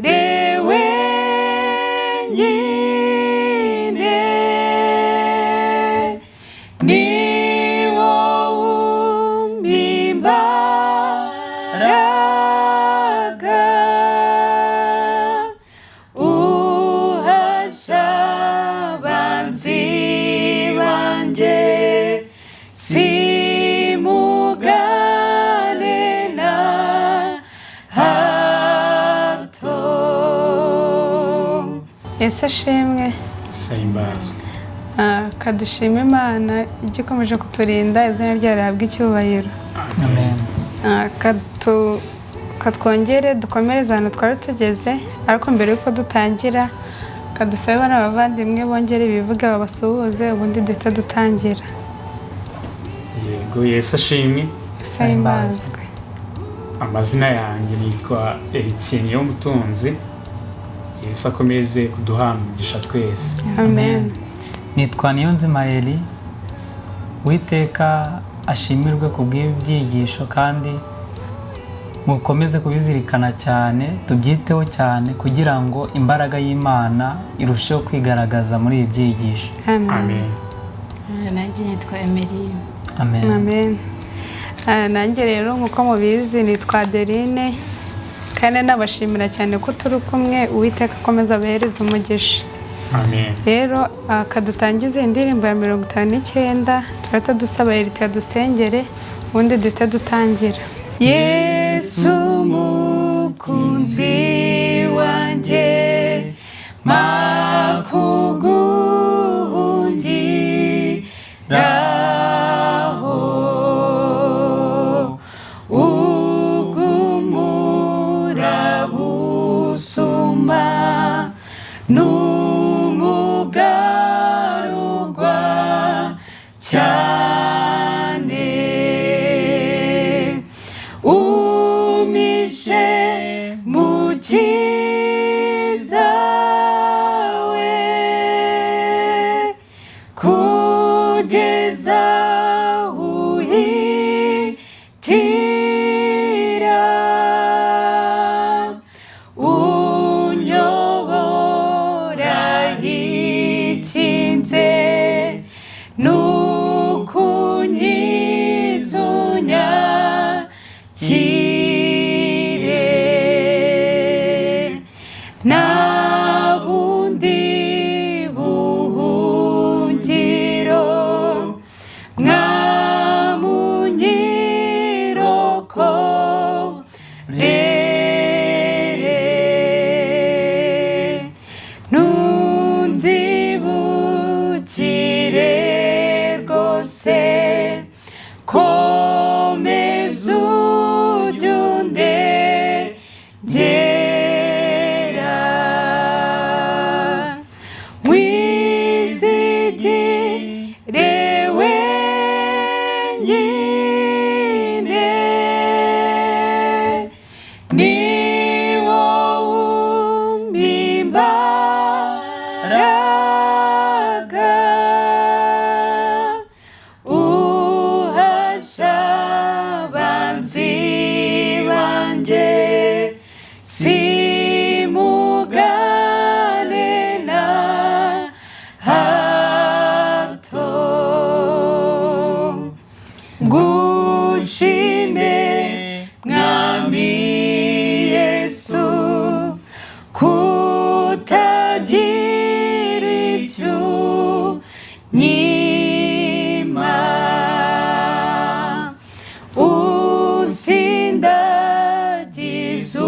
wenyine, ni wowe umpa imbaraga, uhasha abanzi banjye, simugare na hato. Ese ashimwe. Sahimbazwe. Kadushima Imana ijya ikomeje kuturinda, izina ryayo rihabwa icyubahiro. Amen. Katwongere dukomereze ahantu twari tugeze, ariko mbere y'uko dutangira, kadusabe bano abavandimwe bongere bivuge, babasuhuze, ubundi duhita dutangira. Yego, Yesu ashimwe. Sahimbazwe. Amazina yanjye nitwa Eritien Mutunzi. Yesu akomeze kuduhana umugisha twese. Amen. Nitwa Niyonzima Eli. Uwiteka ashimirwe ku bw'ibi byigisho, kandi mukomeze kubizirikana cyane, tubyiteho cyane kugira ngo imbaraga y'Imana irusheho kwigaragaza muri ibi byigisho. Amen. Amen. Nanjye nitwa Emeline. Amen. Amen. Nanjye rero nk'uko mubizi nitwa Adeline, kandi nabashimira cyane ko turi kumwe. Uwiteka akomeza abahereze umugisha. Amen. Rero kadutangize indirimbo ya 59, turahita dusaba Erita dusengere, ubundi duhite dutangira. Yesu mukunzi wanjye, makuguhungiraho, ugumura busuma n'umugarugwa cyane, umishe mukiza we, kugeza uhitira, unyobora hikinze, nukunyizunya kire, nta bundi buhungiro mwamunyiroko rere, ntunzibukire rwose, komeza ujye undengera, wizigire wenyine, ni wowe umpa imbaraga, uhasha abanzi banjye, simugare na hato. Ngushime Mwami Yesu, kutagira icyo unyima, usindagiza.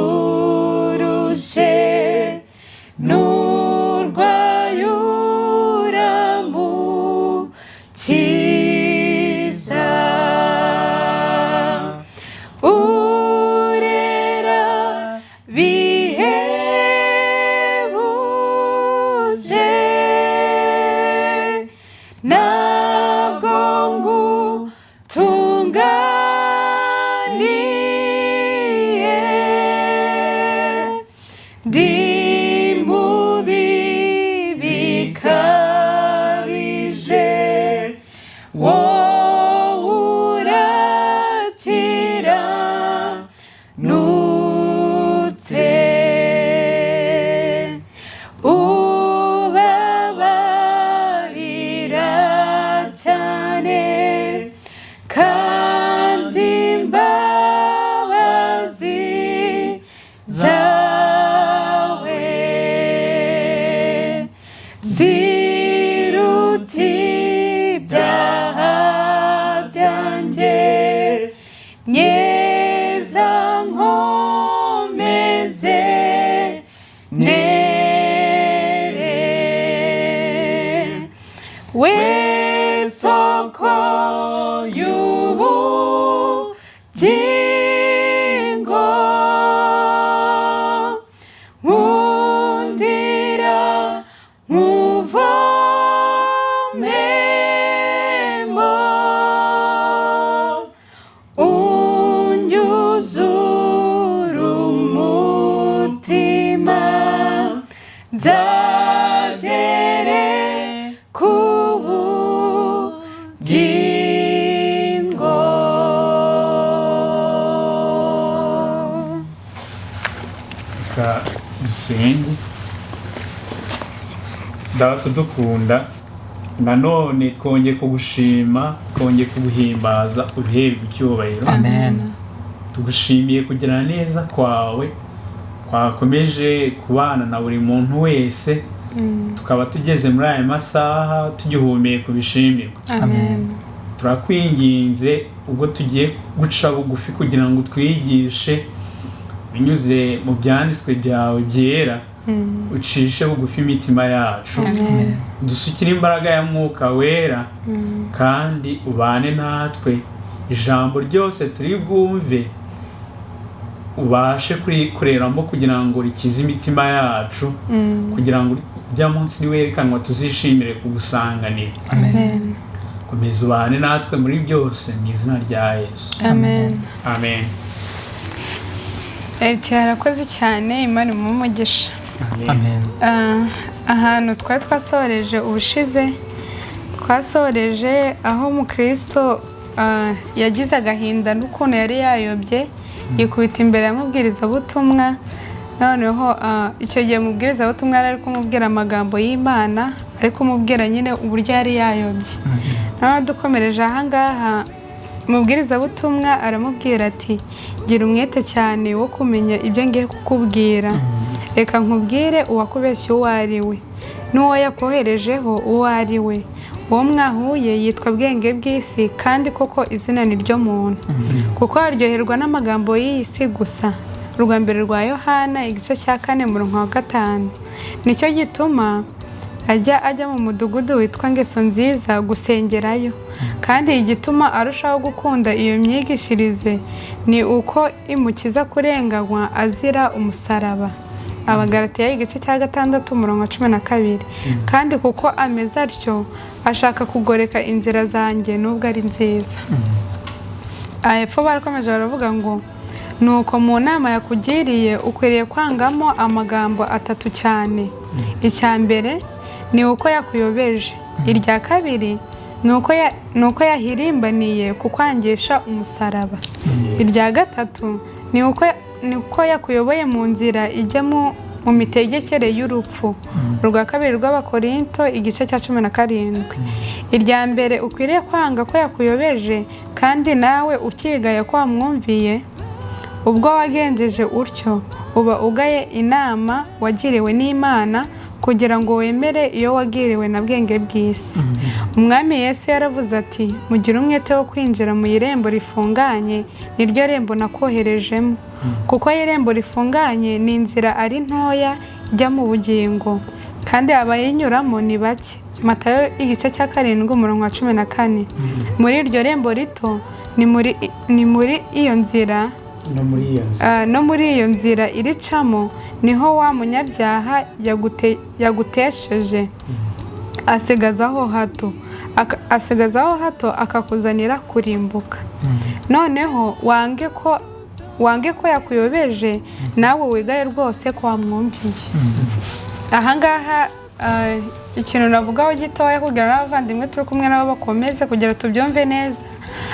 Nzagere ku bugingo. Reka dusenge. Data udukunda, nanone twongeye kugushima, twongeye kuguhimbaza, ubiherwe icyubahiro. Amen. Tugushimiye kugira neza kwawe kwakomeje kubana na buri muntu wese, tukaba tugeze muri aya masaha tugihumeka ubishimirwe. Amen. Turakwinginze ubwo tugiye guca bugufi kugira ngo utwigishe binyuze mu byanditswe byawe byera, ucishe bugufi imitima yacu, Amen. dusukire imbaraga ya Mwuka Wera, kandi ubane natwe. Ijambo ryose turi bwumve ubashe kureramo kugira ngo rikize imitima yacu, kugira ngo ujya munsi niwerekanwa tuzishimire kugusanganira. Amen. Komeza ubane natwe muri byose, mu izina rya Yesu. Amen. Amen. Eritiye arakoze cyane, Imana imuhe umugisha. Amen. Ahantu twari twasoreje ubushize, twasoreje aho umukristo yagize agahinda n'ukuntu yari yayobye, yikubita imbere ya mubwirizabutumwa. Noneho icyo gihe mubwirizabutumwa yari ari kumubwira amagambo y'Imana, ari kumubwira nyine uburyo yari yayobye. Noneho dukomereje ahangaha, mubwirizabutumwa aramubwira ati: gira umwete cyane wo kumenya ibyo ngiye kukubwira. Reka nkubwire uwakubeshye uwo ari we, n'uwo yakoherejeho uwo ari we. Uwo mwahuye yitwa Bwenge bw'isi, kandi koko izina ni ryo muntu, kuko aryoherwa n'amagambo y'iyi si gusa. Urwa mbere rwa Yohana igice cya 4 umurongo wa 5. Nicyo gituma ajya mu mudugudu witwa Ngeso Nziza gusengerayo. Kandi igituma arushaho gukunda iyo myigishirize ni uko imukiza kurenganywa azira umusaraba. Abagalatiya igice cya 6 umurongo wa 12. Kandi kuko ameze atyo ashaka kugoreka inzira zanjye nubwo ari nziza. Hepfo barakomeje baravuga ngo: nuko mu nama yakugiriye ukwiriye kwangamo amagambo atatu cyane. Icya mbere ni uko yakuyobeje. Irya kabiri ni uko yahirimbaniye kukwangisha umusaraba. Irya gatatu ni uko yakuyoboye mu nzira ijya mu mitegekere y'urupfu. Urwa kabiri rw'Abakorinto igice cya 17. Irya mbere ukwiriye kwanga ko yakuyobeje, kandi nawe ukigaya ko wamwumviye. Ubwo wagenjeje utyo uba ugaye inama wagiriwe n'Imana, kugira ngo wemere iyo wagiriwe na Bwenge bw'isi. Umwami Yesu yaravuze ati: mugire umwete wo kwinjira mu irembo rifunganye, niryo rembo nakoherejemo. Kuko irembo rifunganye ni inzira ari ntoya ijya mu bugingo, kandi abayinyuramo ni bake. Matayo igice cya 7 umurongo wa 14. Muri iryo rembo rito ni muri iyo nzira no muri iyo nzira iricamo niho wa munyabyaha yagutesheje, asigazaho hato akakuzanira kurimbuka. Noneho wange ko yakuyobeje, nawe wigaye rwose ko wamwumviye. Ahangaha ikintu navugaho gitoya kugira n'abavandimwe turi kumwe nabo bakomeze kugira tubyumve neza.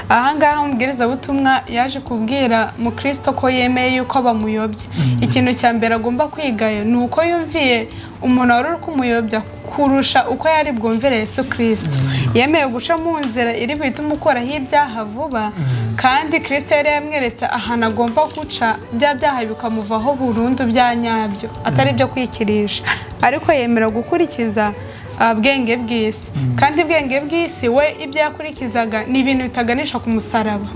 Ahangaha umubwirizabutumwa yaje kubwira mukristo ko yemeye yuko bamuyobye. Ikintu cya mbere agomba kwigayo ni uko yumviye umuntu wari uri kumuyobya kurusha uko yari bwumvire Yesu Kristo. Yemeye guca mu nzira iri buhite umukuraho ibyaha vuba, kandi Kristo yari yamweretse ahantu agomba guca bya byaha bikamuvaho burundu bya nyabyo, atari ibyo kwikirisha. Ariko yemera gukurikiza Bwenge bw'isi. Kandi Bwenge bw'isi we ibyo yakurikizaga ni ibintu bitaganisha ku musaraba,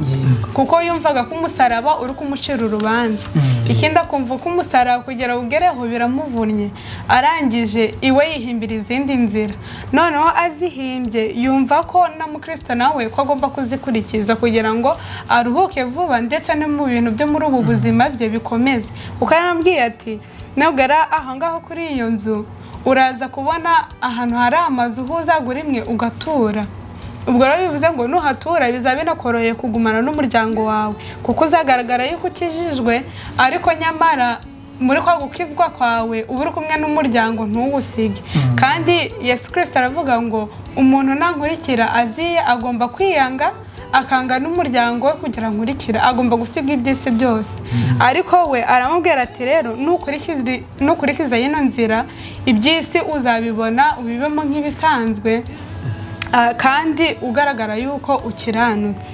kuko yumvaga ko umusaraba uri kumucira urubanza. Ikindi akumva ko umusaraba kugira ugereho biramuvunnye. Arangije iwe yihimbira izindi nzira. Noneho azihimbye yumva ko na mukristo nawe ko agomba kuzikurikiza kugira ngo aruhuke vuba, ndetse no mu bintu byo muri ubu buzima bye bikomeze. Kuko yaramubwiye ati: nugera aho ngaho kuri iyo nzu uraza kubona ahantu hari amazu uzagura imwe ugatura. Ubwo rero bivuze ngo nuhatura bizaba binakoroheye kugumana n'umuryango wawe, kuko uzagaragara yuko ukijijwe, ariko nyamara Muri kwa gukizwa kwawe uba uri kumwe n'umuryango, ntuwusige. Kandi Yesu Kirisito aravuga ngo umuntu nankurikira aziye agomba kwiyanga, akanga n'umuryango we kugira nkurikira, agomba gusiga iby'isi byose. Ariko we aramubwira ati: "Rero nukurikiza yino nzira, iby'isi uzabibona, ubibemo nk'ibisanzwe, kandi ugaragara yuko ukiranutse."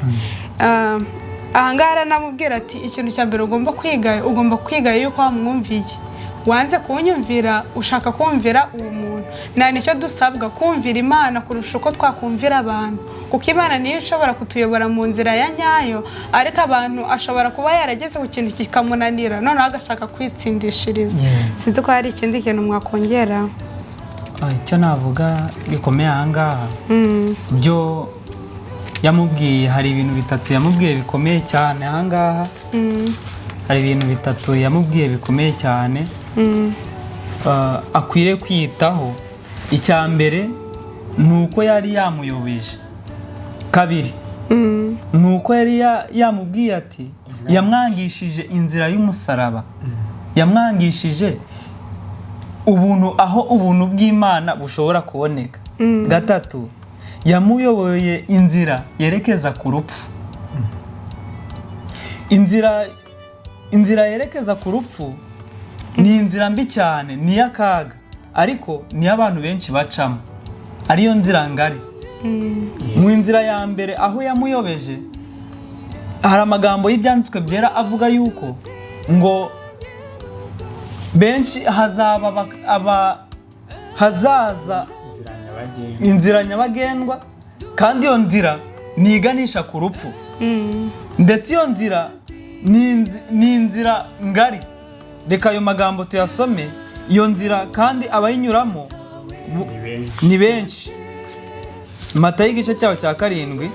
Ahangaha aranamubwira ati: "Ikintu cya mbere ugomba kwiga, ugomba kwiga yuko wamwumviye. Wanze kunyumvira, ushaka kumvira uwo muntu." Nta nicyo dusabwa kumvira Imana kurusha uko twakumvira abantu, kuko Imana niyo ishobora kutuyobora mu nzira ya nyayo, ariko abantu ashobora kuba yarageze ku kintu kikamunanira, noneho agashaka kwitsindishiriza. Sinzi ko hari ikindi kintu mwakongera. Icyo navuga gikomeye ahangaha, byo yamubwiye, hari ibintu bitatu yamubwiye bikomeye cyane ahangaha. Hari ibintu bitatu yamubwiye bikomeye cyane akwiriye kwiyitaho. Icya mbere ni uko yari yamuyobeje. Kabiri ni uko yari yamubwiye ati yamwangishije inzira y'umusaraba, yamwangishije ubuntu, aho ubuntu bw'Imana bushobora kuboneka. Gatatu, yamuyoboye inzira yerekeza ku rupfu. Inzira yerekeza ku rupfu ni inzira mbi cyane, ni iy'akaga, ariko niyo abantu benshi bacamo, ariyo nzira ngari. Mu nzira ya mbere aho yamuyobeje, hari amagambo y'Ibyanditswe Byera avuga yuko ngo benshi hazaba hazaza Inzira nyabagendwa. Inzira nyabagendwa, kandi iyo nzira ni iganisha ku rupfu, ndetse iyo nzira ni inzira ngari. Reka ayo magambo tuyasome. Iyo nzira kandi abayinyuramo Ni benshi. Ni benshi. Matayo igice cyaho cya 7,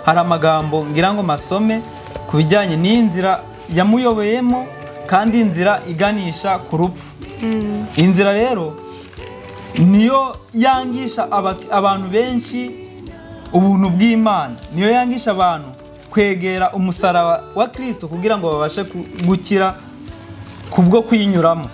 hari amagambo ngira ngo masome ku bijyanye n'inzira yamuyoboyemo, kandi inzira iganisha ku rupfu. Inzira rero niyo yangisha abantu benshi ubuntu bw'Imana, niyo yangisha abantu kwegera umusaraba wa Kirisito kugira ngo babashe gukira kubwo kuyinyuramo.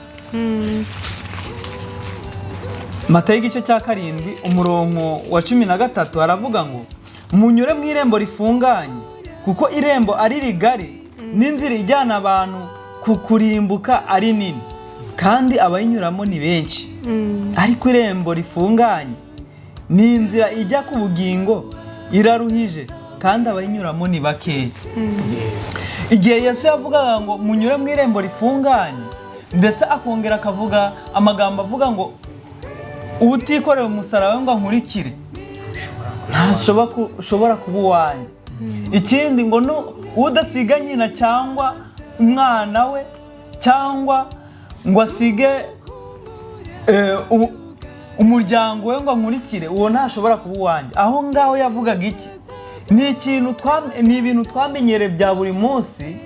Matayo igice cya 7, umurongo wa 13, haravuga ngo: "Munyure mu irembo rifunganye, kuko irembo ari rigari n'inzira ijyana abantu ku kurimbuka ari nini, kandi abayinyuramo ni benshi. Ariko irembo rifunganye ni inzira ijya ku bugingo iraruhije, kandi abayinyuramo ni bakeya." Igihe Yesu yavugaga ngo munyure mu irembo rifunganye, ndetse akongera akavuga amagambo avuga ngo utikorera umusaraba we ngo ankurikire ntashobora kuba uwanjye. Ikindi ngo udasiga nyina cyangwa umwana we cyangwa ngo asige umuryango we ngo ankurikire, uwo ntashobora kuba uwanjye. Aho ngaho yavugaga iki? Ni ibintu twamenyereye bya buri munsi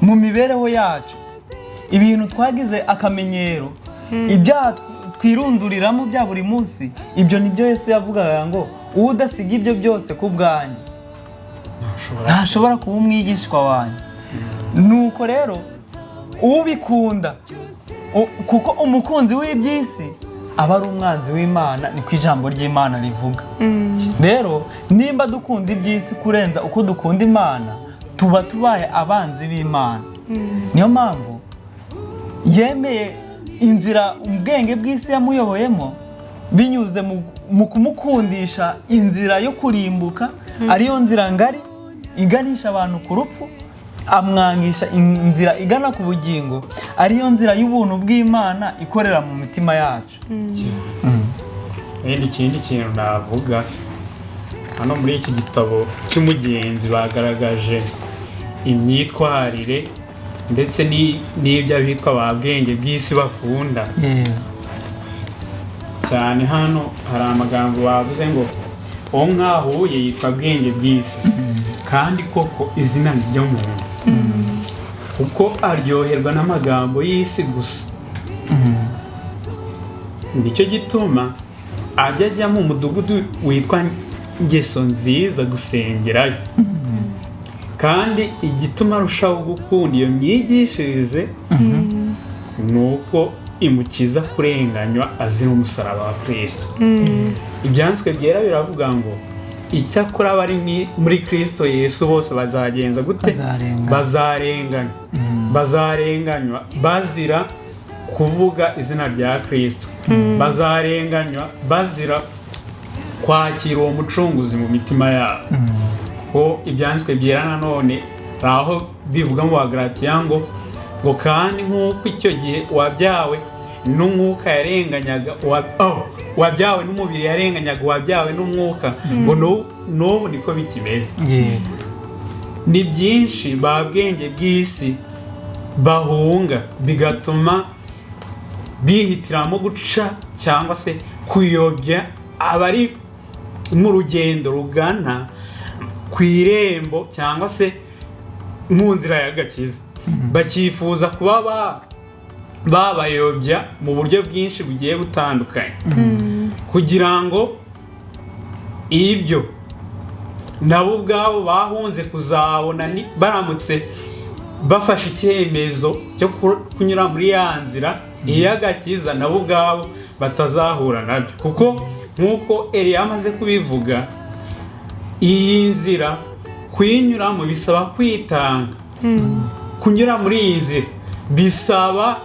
mu mibereho yacu, ibintu twagize akamenyero, ibyaha twirunduriramo bya buri munsi. Ibyo ni byo Yesu yavugaga ngo udasiga ibyo byose ku bwanjye ntashobora kuba umwigishwa wanjye. Nuko rero ubikunda, kuko umukunzi w'iby'isi aba ari umwanzi w'Imana, niko ijambo ry'Imana rivuga. Rero nimba dukunda iby'isi kurenza uko dukunda Imana, tuba tubaye abanzi b'Imana. Niyo mpamvu yemeye inzira ubwenge bw'isi yamuyoboyemo binyuze mu kumukundisha inzira yo kurimbuka, ariyo nzira ngari iganisha abantu ku rupfu, amwangisha inzira igana ku bugingo, ariyo nzira y'ubuntu bw'Imana ikorera mu mitima yacu. Wenda ikindi kintu navuga hano, muri iki gitabo cy'Umugenzi bagaragaje imyitwarire ndetse n'ibyo abitwa ba bwenge bw'isi bakunda cyane. Hano hari amagambo bavuze ngo uwo mwahuye yitwa Bwenge bw'isi, kandi koko izina ni ryo muntu, kuko aryoherwa n'amagambo y'isi gusa. Nicyo gituma ajya mu mudugudu witwa Ngeso Nziza gusengerayo. Kandi igituma arushaho gukunda iyo myigishirize Ni uko imukiza kurenganywa azira umusaraba wa Kristo. Ibyanditswe byera biravuga ngo icyakora abari muri Kristo Yesu bose bazagenza gute? Bazarenganywa. Bazarenganywa, bazarenganywa bazira kuvuga izina rya Kristo, bazarenganywa bazira kwakira uwo mucunguzi mu mitima yabo. Ko ibyanditswe byera nanone hari aho bivuga mu Bagalatiya ngo kandi nk'uko icyo gihe uwabyawe n'umwuka yarenganyaga uwabyawe n'umubiri yarenganyaga uwabyawe n'umwuka, ngo n'ubu niko bikimeze. Ni byinshi ba bwenge bw'isi bahunga, bigatuma bihitiramo guca cyangwa se kuyobya abari mu rugendo rugana ku irembo cyangwa se mu nzira y'agakiza, bakifuza kuba babayobya mu buryo bwinshi bugiye butandukanye, kugira ngo ibyo nabo ubwabo bahunze kuzabona baramutse bafashe icyemezo cyo kunyura muri ya nzira iy'agakiza, nabo ubwabo batazahura nabyo. Kuko nk'uko Eliya amaze kubivuga, iyi nzira kuyinyuramo bisaba kwitanga. Kunyura muri iyi nzira bisaba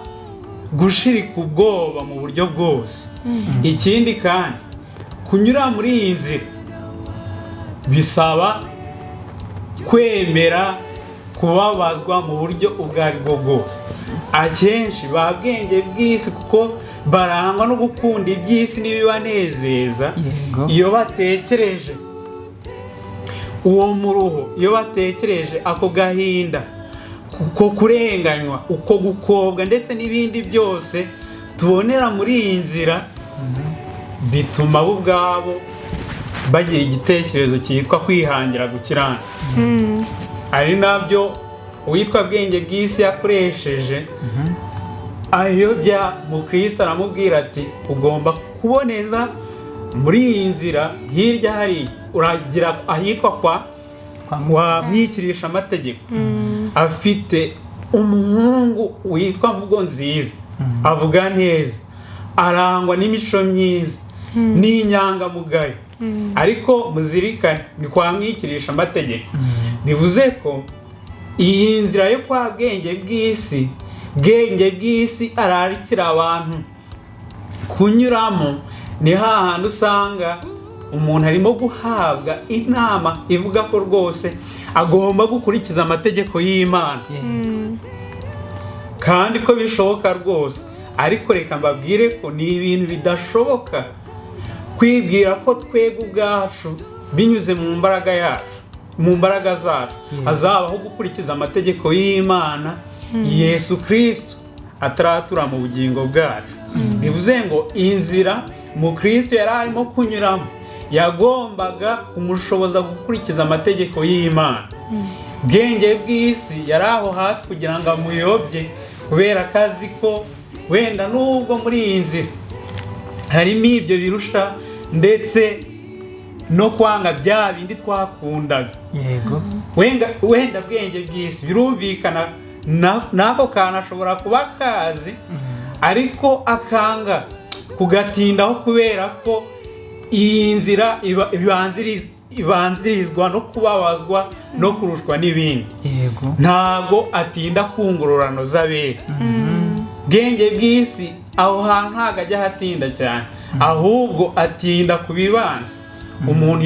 gushirika ubwoba mu buryo bwose. Ikindi kandi, kunyura muri iyi nzira bisaba kwemera kubabazwa mu buryo ubwo ari bwo bwose. Akenshi ba bwenge bw'isi, kuko barangwa no gukunda iby'isi n'ibibanezeza, iyo batekereje uwo muruho, iyo batekereje ako gahinda ko kurenganywa, uko gukobwa ndetse n'ibindi byose tubonera muri iyi nzira, bituma bo ubwabo bagira igitekerezo cyitwa kwihangira gukiranuka, ari nabyo uwitwa bwenge bw'isi yakoresheje ayobya mukristo. Aramubwira ati: "Ugomba kuboneza muri iyi nzira, hirya hari uragira ahitwa kwa Kwa wa mwikirisha amategeko, afite umuhungu witwa Mvugo Nziza, avuga neza, arangwa n'imico myiza n'inyangamugayo." Ariko muzirikane, ni kwa mwikirisha amategeko. Bivuze ko iyi nzira yo kwa bwenge bw'isi, bwenge bw'isi ararikira abantu kunyuramo, ni hahandi usanga umuntu arimo guhabwa inama ivuga ko rwose agomba gukurikiza amategeko y'Imana kandi ko bishoboka rwose. Ariko reka mbabwire ko ni ibintu bidashoboka kwibwira ko twebwe ubwacu, binyuze mu mbaraga yacu, mu mbaraga zacu, hazabaho gukurikiza amategeko y'Imana Yesu Kristo ataratura mu bugingo bwacu. Bivuze ngo inzira mu Kristo yari arimo kunyuramo yagombaga kumushoboza gukurikiza amategeko y'Imana. Bwenge bw'isi yari aho hafi kugira ngo amuyobye, kubera ko azi ko wenda nubwo muri iyi nzira harimo ibyo birusha ndetse no kwanga bya bindi twakundaga, wenda bwenge bw'isi birumvikana n'ako kantu ashobora kuba kazi, ariko akanga kugatindaho kubera ko iyi nzira ibanzirizwa no kubabazwa no kurushwa n'ibindi. Ntago atinda ku ngororano z'abera. Bwenge bw'isi aho hantu ntabwo ajya ahatinda cyane, ahubwo atinda ku bibanza. Umuntu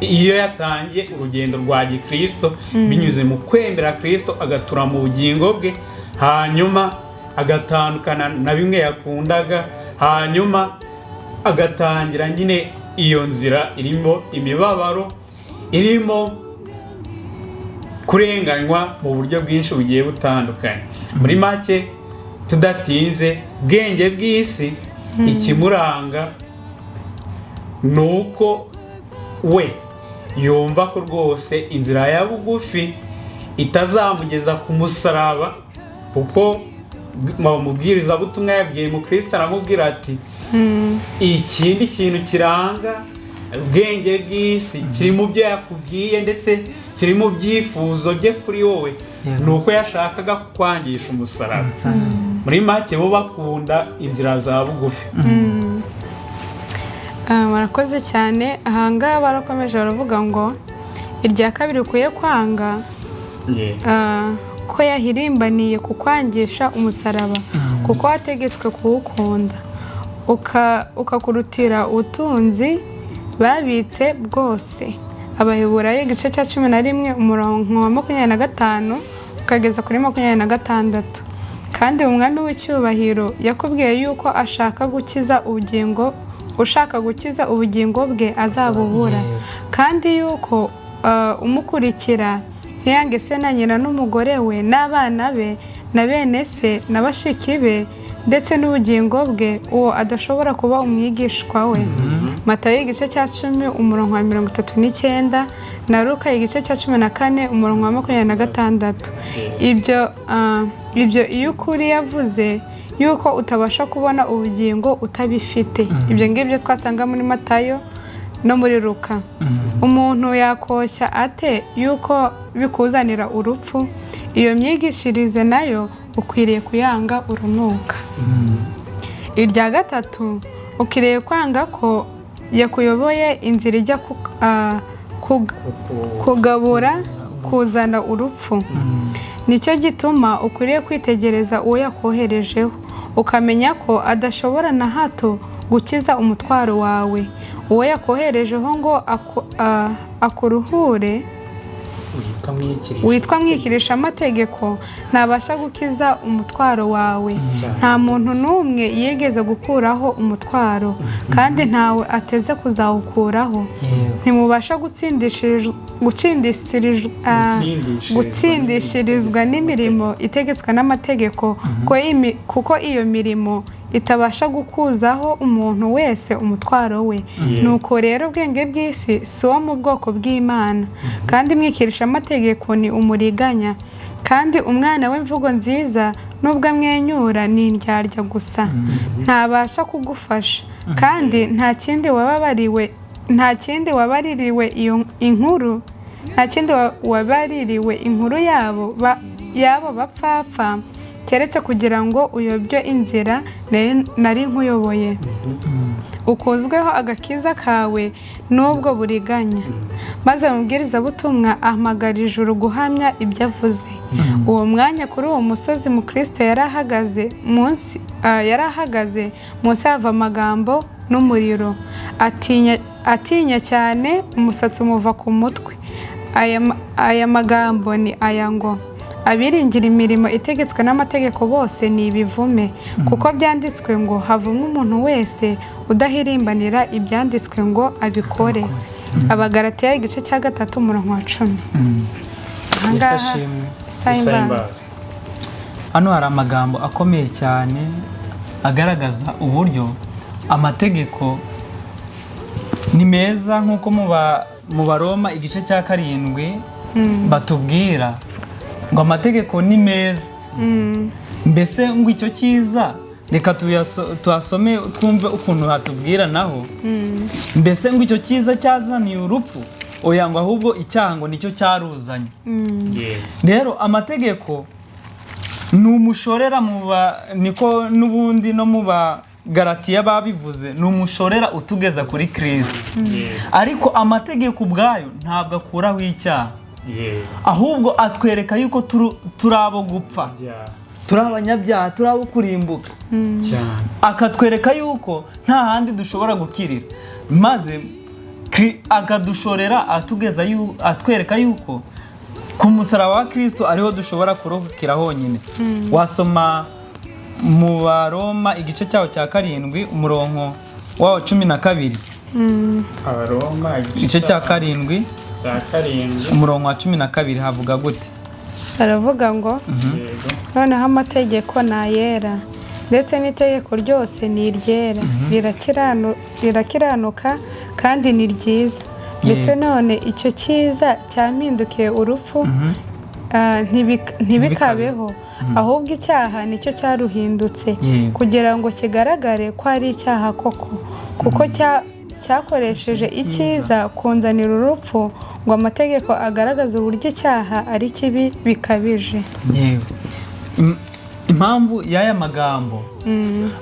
iyo yatangiye urugendo rwa gikristo binyuze mu kwemera Kristo agatura mu bugingo bwe, hanyuma agatandukana na bimwe yakundaga, hanyuma agatangira nyine iyo nzira irimo imibabaro, irimo kurenganywa mu buryo bwinshi bugiye butandukanye. Muri make, tudatinze, bwenge bw'isi ikimuranga ni uko we yumva ko rwose inzira ya bugufi itazamugeza ku musaraba, kuko mu mubwirizabutumwa yabwiye mukristo, aramubwira ati: "Ikindi kintu kiranga Ubwenge bw'isi kiri mu byo yakubwiye, ndetse kiri mu byifuzo bye kuri wowe. Ni uko yashakaga kukwangisha umusaraba. Umusaraba. Muri make, bo bakunda inzira za bugufi. Murakoze cyane. Ahangaha barakomeje baravuga ngo irya kabiri ukwiye kwanga ko yahirimbaniye kukwangisha umusaraba, kuko wategetswe kuwukunda ukakurutira ubutunzi babitse bwose. Abaheburayo igice cya 11, umurongo wa 25 ukageza kuri 26. Kandi umwami w'icyubahiro yakubwiye yuko ashaka gukiza ubugingo, ushaka gukiza ubugingo bwe azabubura, kandi yuko umukurikira ntiyange se na nyina n'umugore we n'abana be na bene se na bashiki be, ndetse n'ubugingo bwe, uwo adashobora kuba umwigishwa we. Matayo igice cya 10, umurongo wa 39, na Luka igice cya 14, umurongo wa 26. Ibyo iyo ukuri yavuze yuko utabasha kubona ubugingo utabifite. Ibyo ngibyo twasanga muri Matayo no muri Luka. Umuntu yakoshya ate yuko bikuzanira urupfu? Iyo myigishirize nayo ukwiriye kuyanga urunuka. Irya gatatu ukwiriye kwanga ko yakuyoboye inzira ijya kugabura kuzana urupfu. Nicyo gituma ukwiriye kwitegereza uwo yakoherejeho, ukamenya ko adashobora na hato gukiza umutwaro wawe. Uwo yakoherejeho ngo akuruhure, witwa mwikirisha witwa mwikirisha amategeko, ntabasha gukiza umutwaro wawe. Nta muntu n'umwe yigeze gukuraho umutwaro, kandi ntawe ateze kuzawukuraho. Ntimubasha gutsindishirizwa n'imirimo itegetswe n'amategeko, kuko iyo mirimo itabasha gukuzaho umuntu wese umutwaro we. Nuko rero ubwenge bw'isi si uwo mu bwoko bw'Imana, kandi mwikirisha amategeko ni umuriganya, kandi umwana w'imvugo nziza nubwo amwenyura ni indyarya gusa, ntabasha kugufasha. Kandi nta kindi wababariwe, nta kindi wabaririwe iyo inkuru, nta kindi wabaririwe inkuru yabo bapfapfa, keretse kugira ngo uyobye inzira nari nkuyoboye, ukuzweho agakiza kawe n'ubwo buriganya. Maze mubwirizabutumwa ahamagara ijuru guhamya ibyo avuze. Uwo mwanya kuri uwo musozi Mukristo yari ahagaze munsi hava amagambo n'umuriro. Atinya cyane, umusatsi umuva ku mutwe. Aya magambo ni aya ngo: "Abiringira imirimo itegetswe n'amategeko bose ni ibivume, kuko byanditswe ngo havumwe umuntu wese udahirimbanira ibyanditswe ngo abikore." Abagalatiya igice cya 3, umurongo wa 10. Yesu Ahangaha ashimwe. isaha imbanza. Hano hari amagambo akomeye cyane agaragaza uburyo amategeko ni meza, nk'uko mu Baroma igice cya 7 batubwira ngo amategeko ni meza. Mbese ngo icyo cyiza, reka tuhasome twumve ukuntu hatubwira naho. Mbese ngo icyo cyiza cyazaniye urupfu? Oya, ngo ahubwo icyaha ngo nicyo cyaruzanye. Rero amategeko ni umushorera mu ba, niko n'ubundi no mu Bagalatiya babivuze, ni umushorera utugeza kuri Kirisito. Ariko amategeko ubwayo ntabwo akuraho icyaha, ahubwo atwereka yuko turi abo gupfa, turi abanyabyaha, turi abo kurimbuka, akatwereka yuko nta handi dushobora gukirira, maze akadushorera atugeza atwereka yuko ku musaraba wa Kirisito ariho dushobora kurokokera honyine. Wasoma mu Baroma igice cyaho cya 7, umurongo wawo 12. Abaroma Igice cya 7, cya 7, umurongo wa 12, havuga gute? Baravuga ngo: Yego. "Noneho amategeko ni ayera, ndetse n'itegeko ryose ni iryera, rirakiranuka kandi ni ryiza. Mbese none icyo cyiza cyampindukiye urupfu? Ntibikabeho! Ahubwo icyaha nicyo cyaruhindutse, kugira ngo kigaragare ko ari icyaha koko, kuko cya cyakoresheje icyiza kunzanira urupfu, ngo amategeko agaragaze uburyo icyaha ari kibi bikabije. Yewe. Impamvu y'aya magambo,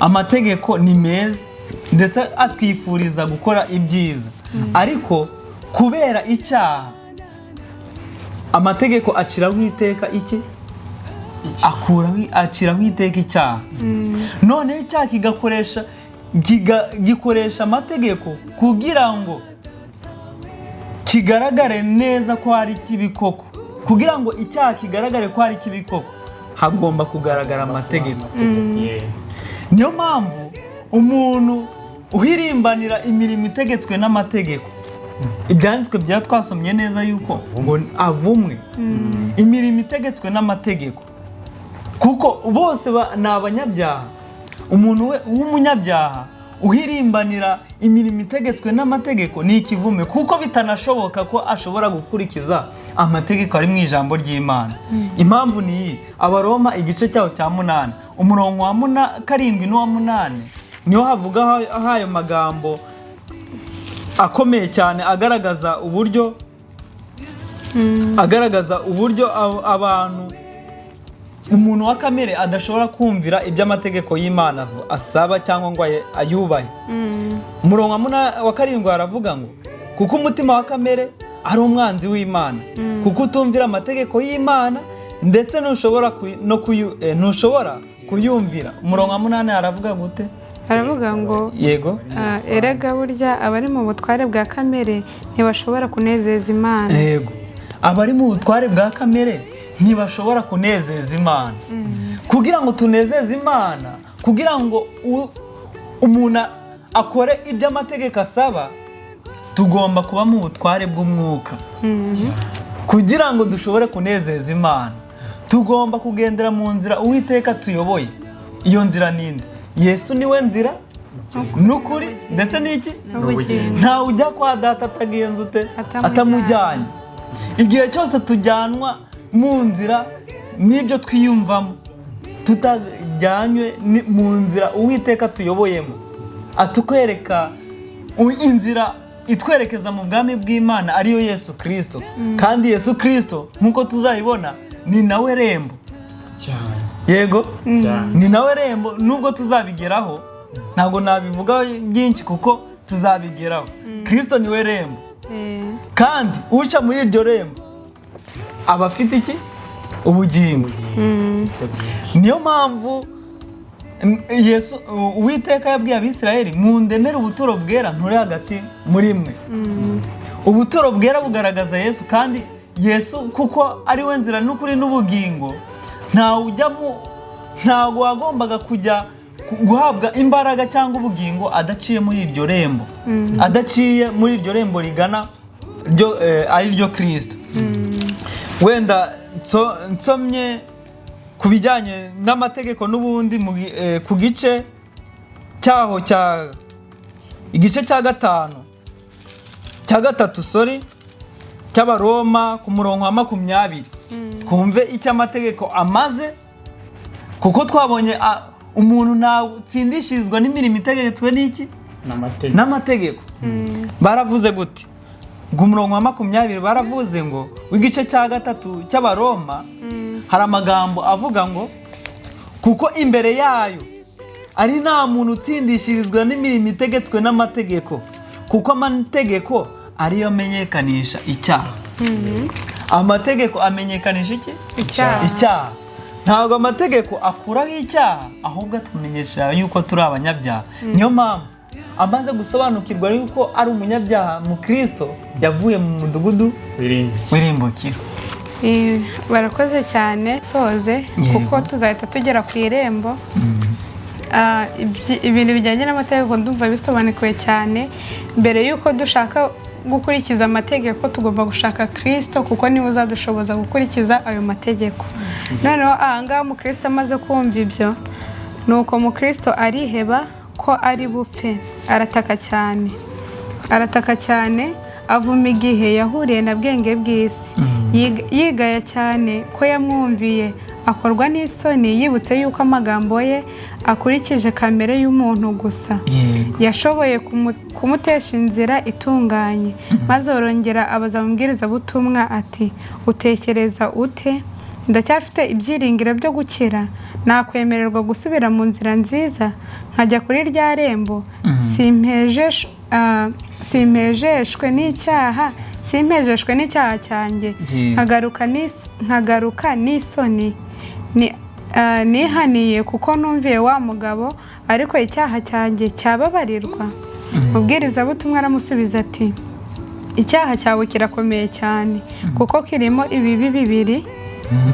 amategeko ni meza ndetse atwifuriza gukora ibyiza, ariko kubera icyaha amategeko aciraho iteka iki? Akuraho, aciraho iteka icyaha. Noneho icyaha kigakoresha gikoresha amategeko kugira ngo kigaragare neza ko ari kibi koko. Kugira ngo icyaha kigaragare ko ari kibi koko, hagomba kugaragara amategeko. Niyo mpamvu umuntu uhirimbanira imirimo itegetswe n'amategeko, ibyanditswe bya twasomye neza yuko ngo avumwe. Imirimo itegetswe n'amategeko, kuko bose ni abanyabyaha. Umuntu we w'umunyabyaha uhirimbanira imirimo itegetswe n'amategeko ni ikivume, kuko bitanashoboka ko ashobora gukurikiza amategeko ari mu ijambo ry'Imana. Impamvu ni iyi: Abaroma igice cyaho cya 8, umurongo wa 7 n'uwa 8, niho havuga ayo magambo akomeye cyane agaragaza uburyo abantu, umuntu wa kamere adashobora kumvira ibyo amategeko y'Imana asaba cyangwa ngo ayubahe. Umurongo wa 7 haravuga ngo: "Kuko umutima wa kamere ari umwanzi w'Imana, kuko utumvira amategeko y'Imana, ndetse ntushobora kuyumvira." Umurongo wa 8 haravuga gute? Aravuga ngo: Yego. "Ah, erega burya abari mu butware bwa kamere ntibashobora kunezeza Imana." Yego, abari mu butware bwa kamere ntibashobora kunezeza Imana. Kugira ngo tunezeze Imana, kugira ngo umuntu akore ibyo amategeko asaba, tugomba kuba mu butware bw'umwuka. Kugira ngo dushobore kunezeza Imana, tugomba kugendera mu nzira Uwiteka tuyoboye. Iyo nzira ninde? Yesu niwe nzira n'ukuri ndetse n'iki? N'ubugingo. Ntawe ujya kwa Data atagenze ute? Atamujyanye. Atamujyanye. Igihe cyose tujyanwa mu nzira n'ibyo twiyumvamo, tutajyanywe mu nzira Uwiteka tuyoboyemo, atukwereka inzira itwerekeza mu bwami bw'Imana, ariyo Yesu Kirisito. Kandi Yesu Kirisito, nk'uko tuzayibona, ni nawe rembo. Cyane. Yego. Cyane. Ni nawe rembo. Nubwo tuzabigeraho, ntabwo nabivugaho byinshi kuko tuzabigeraho. Kirisito niwe rembo, kandi uca muri iryo rembo aba afite iki? Ubugingo. Ndetse bwinshi. Niyo mpamvu Yesu, Uwiteka yabwiye Abisirayeli: "Mundemere ubuturo bwera, nture hagati muri mwe." Ubuturo bwera bugaragaza Yesu, kandi Yesu kuko ari we nzira n'ukuri n'ubugingo, ntawe ujya mu ntabwo wagombaga kujya guhabwa imbaraga cyangwa ubugingo adaciye muri iryo rembo, adaciye muri iryo rembo rigana ryo, ari ryo Kirisito. Wenda nsomye ku bijyanye n'amategeko n'ubundi ku gice cyaho cya igice cya 5, cya 3, sorry, cy'Abaroma, ku murongo wa 20, twumve icyo amategeko amaze, kuko twabonye umuntu ntatsindishirizwa n'imirimo itegetswe n'iki? N'amategeko. N'amategeko. Baravuze gute? Ngo umurongo wa 20 baravuze ngo w'igice cya 3 cy'Abaroma, hari amagambo avuga ngo: "Kuko imbere yayo ari nta muntu utsindishirizwa n'imirimo itegetswe n'amategeko, kuko amategeko ariyo amenyekanisha icyaha." Amategeko amenyekanisha iki? Icyaha. Icyaha. Ntabwo amategeko akuraho icyaha, ahubwo atumenyesha yuko turi abanyabyaha. Niyo mpamvu amaze gusobanukirwa yuko ari umunyabyaha mu Kirisito, yavuye mu mudugudu Wirinde. w'irimbukiro. Barakoze cyane, soze kuko tuzahita tugera ku irembo. Ibintu bijyanye n'amategeko ndumva bisobanukiwe cyane. Mbere y'uko dushaka gukurikiza amategeko, tugomba gushaka Kirisito, kuko niwe uzadushoboza gukurikiza ayo mategeko. Noneho ahangaha umukristo amaze kumva ibyo, ni uko umukristo ariheba ko ari bupfe, arataka cyane, arataka cyane, avuma igihe yahuriye na bwenge bw'isi. Yigaya cyane ko yamwumviye. Akorwa n'isoni yibutse yuko amagambo ye akurikije kamere y'umuntu gusa yashoboye kumutesha inzira itunganye. Maze arongera abaza umubwirizabutumwa ati: "Utekereza ute? Ndacyafite ibyiringiro byo gukira? Nakwemererwa gusubira mu nzira nziza nkajya kuri rya rembo, simpejeshwe n'icyaha cyanjye, nkagaruka n'isoni? Nihaniye kuko numviye wa mugabo, ariko icyaha cyanjye cyababarirwa?" Ubwirizabutumwa aramusubiza ati: "Icyaha cyawe kirakomeye cyane, kuko kirimo ibibi bibiri.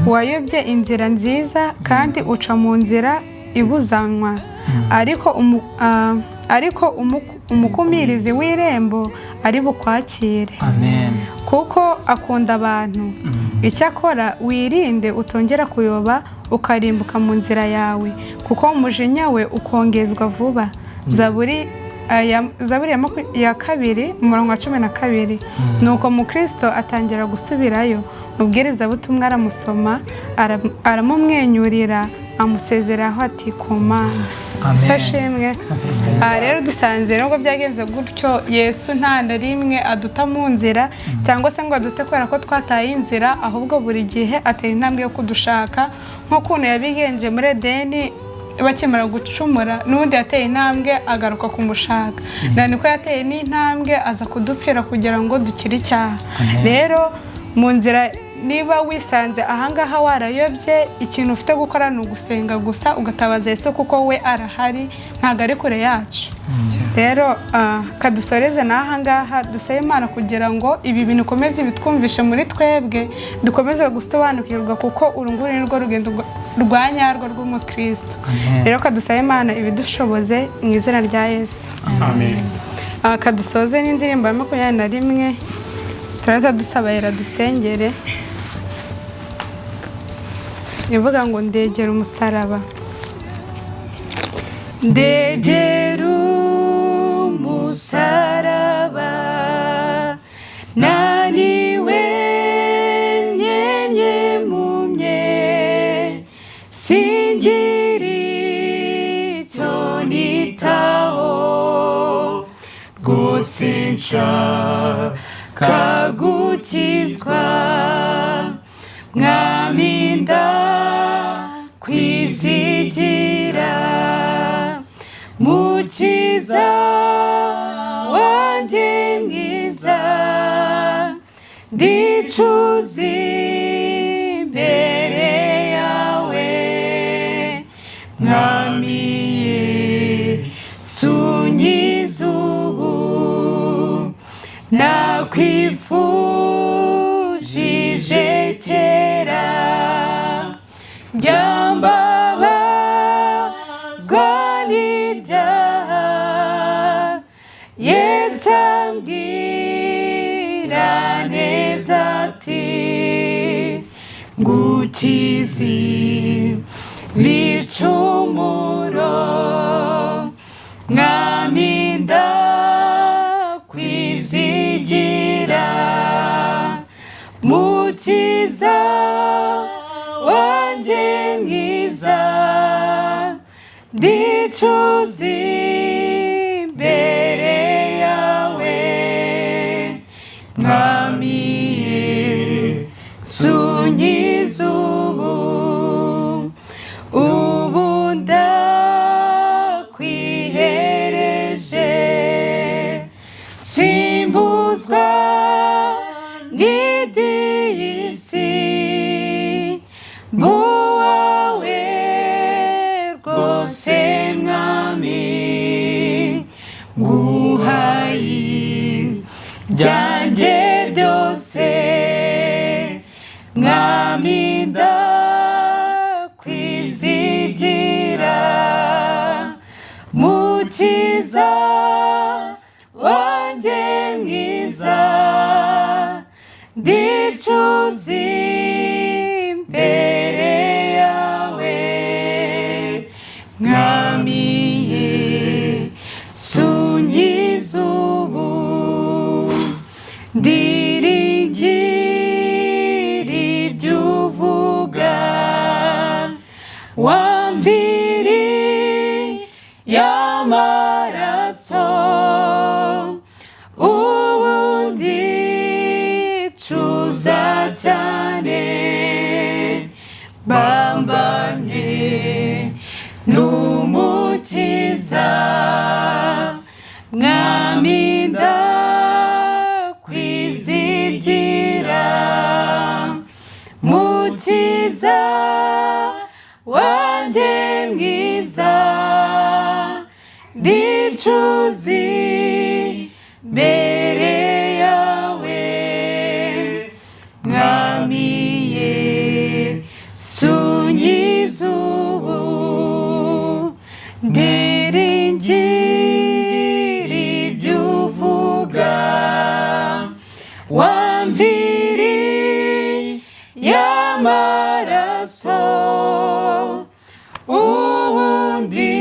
Wayobye inzira nziza kandi uca mu nzira ibuzanywa, ariko umukumirizi w'irembo ari bukwakire, Amen. kuko akunda abantu. Icyakora wirinde utongera kuyoba ukarimbuka mu nzira yawe, kuko umujinya we ukongezwa vuba." Zaburi ya 2 umurongo wa 12. Nuko Mukristo atangira gusubirayo. Mubwirizabutumwa aramusoma, aramumwenyurira, amusezeraho ati: "Ku Mana." Amen. Sashimwe. Aha rero dusanze nubwo byagenze gutyo, Yesu nta na rimwe aduta mu nzira cyangwa se ngo adute kubera ko twataye inzira, ahubwo buri gihe atera intambwe yo kudushaka, nk'ukuntu yabigenje muri Edeni bakimara gucumura. N'ubundi yateye intambwe agaruka kumushaka, na niko yateye n'intambwe aza kudupfira kugira ngo dukire icyaha. Rero mu nzira, niba wisanze ahangaha warayobye, ikintu ufite gukora ni ugusenga gusa, ugatabaza Yesu, kuko we arahari, ntabwo ari kure yacu. Rero kadusoreze n'ahangaha, dusabe Imana kugira ngo ibi bintu ikomeze bitwumvishe muri twebwe, dukomeze gusobanukirwa, kuko uru nguru ni rwo rugendo rwa nyarwo rw'umukristo. Amen. Rero kadusabe Imana ibidushoboze mu izina rya Yesu. Amen. Kadusoze n'indirimbo ya 21, turaza dusaba dusengere, ivuga ngo: "Ndegera umusaraba." Ndegera umusaraba, naniwe nyenyemumye, singira icyo nitaho, rwose nshaka gukizwa. Mwami, ndakwizigira, Mukiza wanjye mwiza, ndicuza imbere yawe. Mwami Yesu, unkiza ubu, nakwifujije kera, byambabazwa n'ibyaha. Yesu ambwira neza ati: "Ngukize bicumuro." Mwami, ndakwizigira, Mukiza wanjye mwiza, ndicuza imbere yawe. Mwami Yesu, unkiza ubu, ubu ndakwihereje, simbuzwa n'iby'isi, mbuwawe rwose. Mwami, nguhaye ibyanjye byose. Mwami, ndakwizigira, Mukiza wanjye mwiza, ndicuza imbere yawe. Mwami Yesu, unkiza ubu, ndiringira ibyo uvuga. Wamviri y'amaraso, ubundi cuza cyane, bambanye n'Umukiza. Mwami, ndakwizigira, Mukiza wanjye mwiza, ndicuzi mbere yawe. Mwami Yesu, unkiza ubu, ndiringira ibyo uvuga. Wamviri y'amaraso, ubundi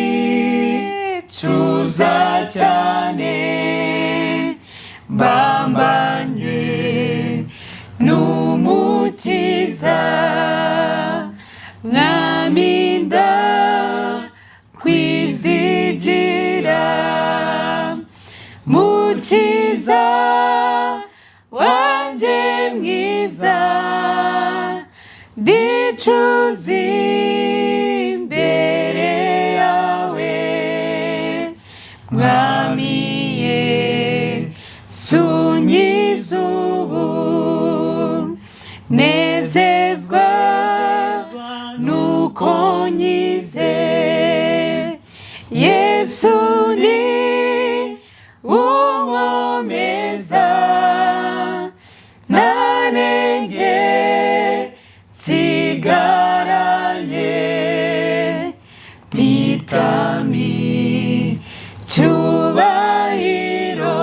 cuza cyane, mbambanywe n'Umukiza. Mwami, ndakwizigira, Mukiza wanjye mwiza, ndicuza imbere yawe. Mwami Yesu, unkiza ubu, nezezwa nuko nkize. Yesu ni unkomeza, nta nenge nsigaranye, mpitami cyubahiro.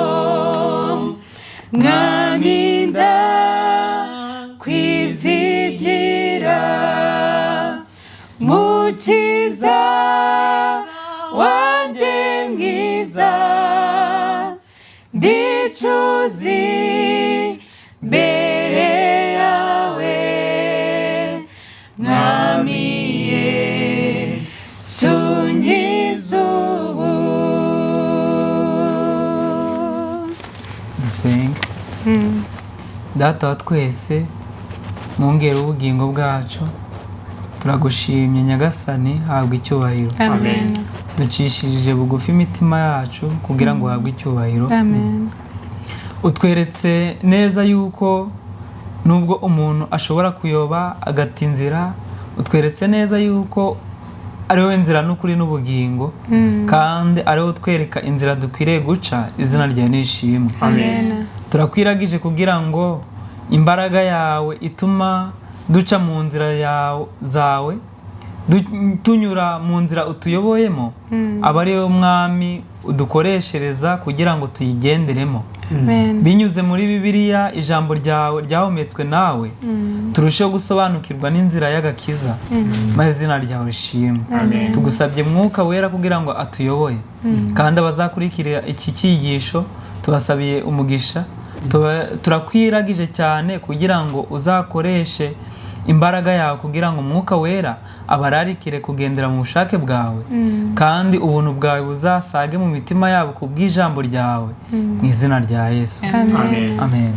Mwami, ndakwizigira, Mukiza wanjye mwiza, ndicuza imbere yawe. Mwami Yesu, unkiza ubu. Dusenge. Data wa twese, mwongere ubugingo bwacu, turagushimye Nyagasani, habwa icyubahiro. Amen. Ducishirije bugufi imitima yacu kugira ngo uhabwe icyubahiro. Amen. Utweretse neza yuko nubwo umuntu ashobora kuyoba agata inzira, utweretse neza yuko ari wowe nzira n'ukuri n'ubugingo, kandi ari wowe utwereka inzira dukwiriye guca. Izina ryawe ni ishimwe. Amen. Turakwiragije kugira ngo imbaraga yawe ituma duca mu nzira zawe, tunyura mu nzira utuyoboyemo, aba ari wowe Mwami udukoreshereza kugira ngo tuyigenderemo. Amen. Binyuze muri Bibiliya, ijambo ryawe ryahumetswe nawe, turusheho gusobanukirwa n'inzira y'agakiza, maze izina ryawe rishimwe. Tugusabye Mwuka Wera kugira ngo atuyoboye, kandi abazakurikira iki cyigisho tubasabiye umugisha. Turakwiragije cyane kugira ngo uzakoreshe imbaraga yawe kugira ngo Umwuka Wera abararikire kugendera mu bushake bwawe, kandi ubuntu bwawe buzasage mu mitima yabo ku bw'ijambo ryawe, mu izina rya Yesu. Amen. Amen.